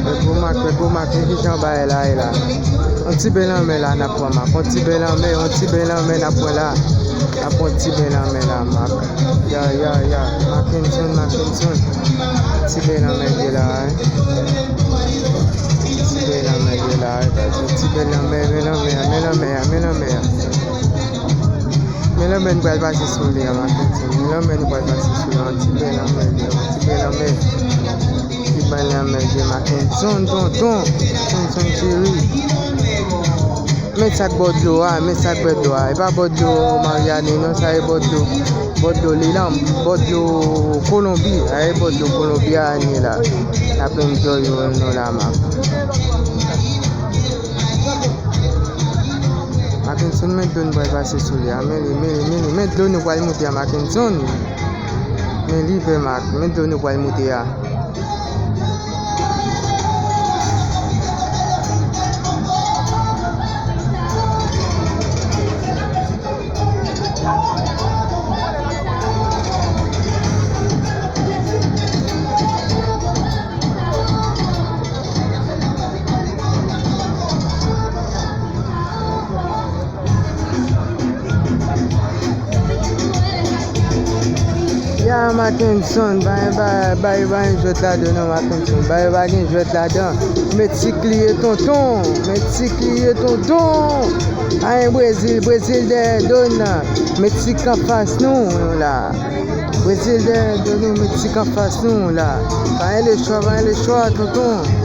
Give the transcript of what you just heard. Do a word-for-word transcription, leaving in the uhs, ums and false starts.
Pè Gwo Mak, Pè Gwo Mak, men kijan bagay la ye la. Yon ti ben lanmè la n ap pran, Mak. Yon ti ben lanmè, yon ti ben lanmè n ap pran la. N ap pran ti ben lanmè la, Mak. Ya, ya, ya. Mackenson, Mackenson. Ti ben lanmè l ye la, wi. Ti ben lanmè l ye la, wi. Ti ben lanmè, men lanmè a, men lanmè a, men lanmè a. Men lanmè nou pral pase sou li a, Mackenson. Men lanmè nou pral pase sou li a. Yon ti ben lanmè l ye, yon ti ben lanmè. Ti ben lanmè l ye, Mackenson, tonton. Mackenson cheri. Men sa k bò dlo a, men sa k bò dlo a. E pa bò dlo Mariani non, sa e bò dlo, bò dlo Lilan, bò dlo Kolonbi. A e bò dlo Kolonbi a n ye la. N ap enjoy nou la, Mak. Mackenson, men dlo nou pral pase sou li a. Men li, men li, men li. Men dlo nou pral moute a, Mackenson. Men li, Pè Mak, men dlo nou pral moute a. Ya, Mackenson, ba yo pa, ba yo pa gen jwèt ladan non, Mackenson. Ba yo pa gen jwèt ladan. Meksik li ye, tonton. Meksik li ye, tonton. Ayen Brezil, Brezil dèyè do n nan. Meksik anfas nou, nou la. Brezil dèyè do nou, Meksik anfas nou, la. Pa gen lechwa, pa gen lechwa, tonton.